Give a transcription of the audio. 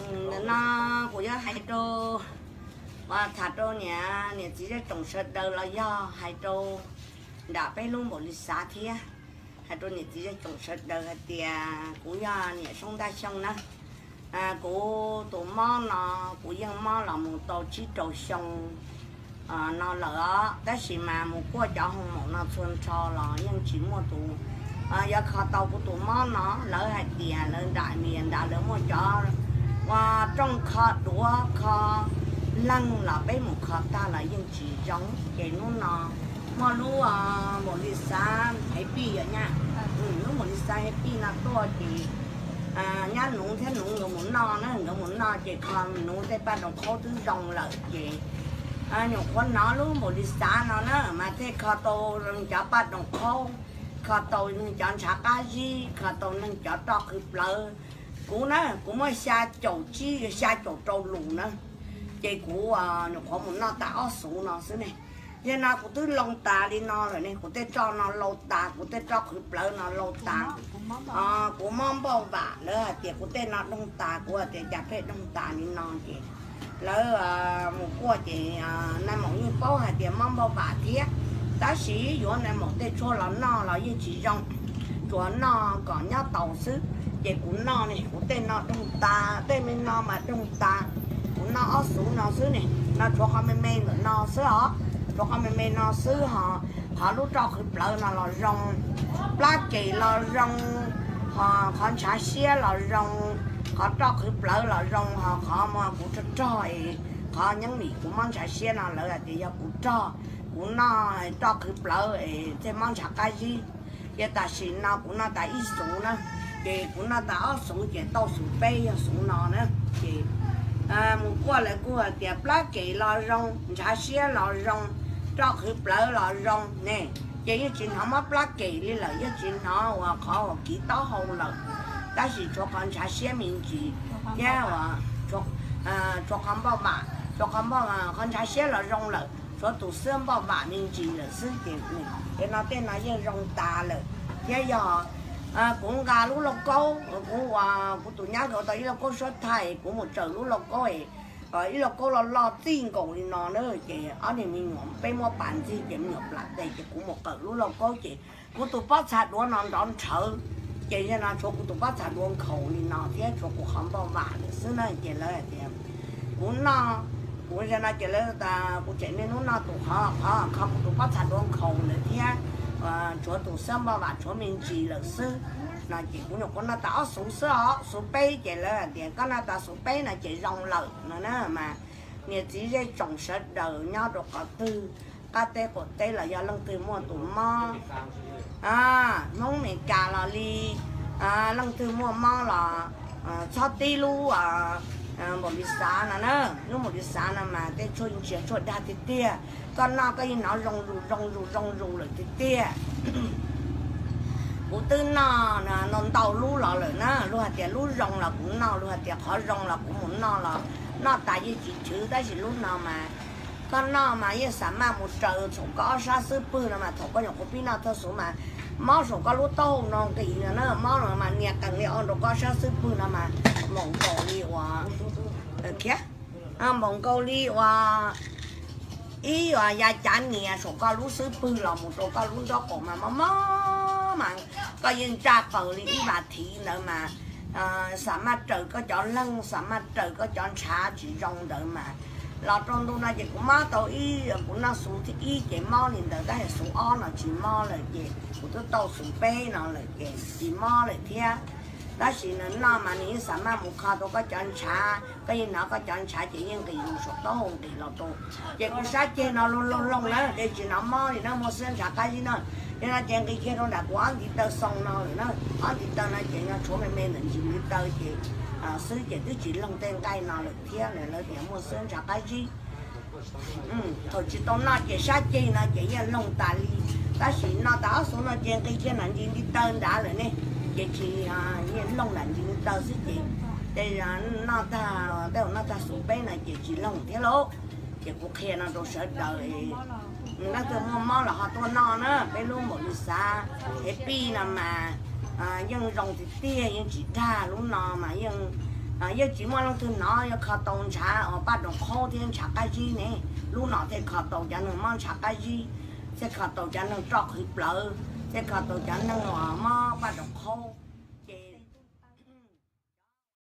Ntawm no kuv yuav hais rau, uas tham rau niam, niam txiv zej tsoom sawv daws los yog hais rau nram peb lub npaum li xav thiab, hais rau niam txiv zej tsoom sawv daws hais tias kuv yog niam Soob Ntaj Xyooj na. Kuv tus mob no, kuv yeej mob los mus tau tsib rau xyoo no lawm os, tab sis mas mus kuaj cov hoo maum no txhua nrho los yeej tsis muaj tus yuav kho tau kuv tus mob no. Lawv hais tias lawv nram Mis Kas nrad lawv muaj cov ua rooj kho duav kho leeg los peb mus kho tag los yeej tsis zoo. Ces hnub no muaj lub npaum li xav hev pij yom nyab, lub npaum li xav hev pij no tuaj ces nyab Nuv thiab Nuv nkawd mus noj na, nkawd mus noj ces kho Nuv tej paj rooj qhaub twb zoo lawm ces nyuam qhuav hnov lub npaum li xav no na mas thiaj kho tau cov paj rooj qhaub, kho tau cov ntshav qab zib, kho tau neeg cov roj qhwv plawv. Kuv na kuv muaj xya caum tsib xya caum rau lus na, ces kuv nyuam qhuav mus noj tas ob xuv no xwb ne. Yog no kuv twb loo tas li no lawm ne, kuv tej roj no loo tas, kuv tej roj qhwv plawv no loo tas. Kuv mob npauj vam, lawv hais tias kuv tej no doog tas, kuv hais tias cas pheej doog tas li no ces lawv mus kuaj ces nais maum yeej paub hais tias mob npauj vam thiab, tab sis yuav nais maum tej tshuaj los noj los yeej tsis zoo, tsuas noj kom nyob taus xwb. Ces kuv noj ne, kuv tej no doog tas, tej me no mas doog tas. Kuv noj ob xuv no xwb ne, no tshuav qhov me me ntawm no xwb os, tshuav qhov me me no xwb ho. Qhov lub roj qhwv plawv no los zoo, plab kem los zoo, ho qhov ntshav siab los zoo, qhov roj qhwv plawv los zoo, ho qhov kuv rog rog es qhov nyeeb nim kuv mob ntshav siab no lawv hais tias yog kuv rog, kuv noj roj qhwv plawv es thiaj mob ntshav qab zib. Ces tam sim no kuv noj tas ib xuv na, ces kuv noj tas ob xuv ces tau xuv peb yog xuv no na. Ces mus kuaj lawv kuj hais tias plab kem los zoo, ntshav siab los zoo, roj qhwv plawv los zoo ne, ces yeej tsis hnov mob plab kem li lawm, yeej tsis hnov uas qhov uas kiv taub hau lawm, tab sis tshuav qhov ntshav siab me ntsis thiab uas tshuav qhov npauj vam, tshuav qhov npauj, qhov ntshav siab los zoo lawm, tshuav tus xwb npauj vam me ntsis lawm xwb ces, ces no tej no yeej zoo tas lawm. Thiab yog kuv nqa lub lauj kaub, kuv uas kuv tus nyab nkawd tau ib lauj kaub suab thaij, kuv mus tsaws lub lauj kaub, ib lauj kaub loj loj txij nkaus li no na, ces ob niag me nyuam peb muab pas ntxig ces me nyuam plam tes ces kuv mus qawm lub lauj kaub ces kuv tus pob txha duav no nrov nrhawv, ces yog no tshuav kuv tus pob txha duav nkhaus li no thiab tshuav kuv qhov npauj vam lawm xwb na. Ces lawv hais tias kuv noj, kuv yog no ces lawv, kuv tseem niaj hnub noj tus qhov, qhov kho kuv tus pob txha duav nkhaus lawm thiab tshuav tus xwb npauj vam tshuav me ntsis lawm xwb no. Ces kuv nyuam qhuav noj tas ob xuv xwb os, xuv peb ces lawv hais tias koj noj tas xuv peb no ces zoo lawm no na. Mas niam txiv zej tsoom sawv daws nyob rau qhov twg, qab teb qaum teb los yog leej twg muaj tus mob, Hmoob Mes Kas los li, leej twg muaj mob los txhob tib lub npaum li xav no na. Lub npaum li xav no mas tej tshuaj ntsia tshuaj dag tiag tiag, koj noj koj yeej hnov zoo zus zoo zus zoo zus lawm tiag tiag. Kuv twb noj ntau ntau lub los lawm na, luag hais tias lub zoo los kuv noj, luag hais tias qhov zoo los kuv mus noj los noj tas yeej tsis chwv, tab sis lub no mas koj noj mas yeej xam maj mus raws txhaum koj ob sab xub pwg no mas thaum koj nyuam qhuav pib noj tag xuv mas mob saum koj lub taub hau no nqis no na, mob no mas nias qees li o rau koj ob sab xub pwg no mas npaum nkaus li uas, khiav, npaum nkaus li uas ib uas ya cav nias saum koj lub xub pwg los mus rau koj lub nraub qaum mas mob mob mas koj yeej ntsaj qaws li ib vas thiv ntawd mas xam maj raws koj cov leeg, xam maj raws koj cov ntshav tsis zoo ntawd mas. Los rau ntu no ces kuv mob tau ib, kuv noj xuv thib ib ces mob li ntawd, tab sis xuv ob no tsis mob lawm ces kuv twb tau xuv peb no lawm ces tsis mob lawm thiab. Tab sis nws noj mas nws yeej xam maj mus kho tau koj cov ntshav, koj yeej hnov koj cov ntshav ces yeej nqis zus saum taub hau nqis los rau. Ces kuv sab ceg no loog loog loog na, ces tsis hnov mob li na, muaj xwb ntshav qab zib na. Yog no ces nqis kiag rau nram kuv ob ntiv taw xoo no lawm na, ob ntiv taw no ces no tshuav me me ntawm ntsis ntiv taw ces xwb ces twb tsis loog tej nqaij no lawm thiab, lawv tias muaj xwb ntshav qab zib. Thaum tsis tau noj ces sab ceg no ces yeej loog tas li, tab sis noj tas ob xuv no ces nqis kiag nram ntsis ntiv taw nrad lawm ne, ces tsis, yeej loog nram ntsis ntiv taw xwb ces, ces noj tag, tej zaum noj tag xuv peb no ces tsis loog thiab lauj. Ces kuv qhia no rau sawv daws, leej twg muaj mob los ho tuaj noj na, peb lub npaum li xav, hev pij no mas yeej zoo tiag tiag, yeej tsis dag, lub no mas yeej Yeej tsis muaj leej twg hnov yuav kho tau ntshav uas paj roos qhaub thiab ntshav qab zib ne. Lub no thiaj kho tau cov neeg mob ntshav qab zib, thiaj kho tau cov neeg roj qhwv plawv, thiaj kho tau cov neeg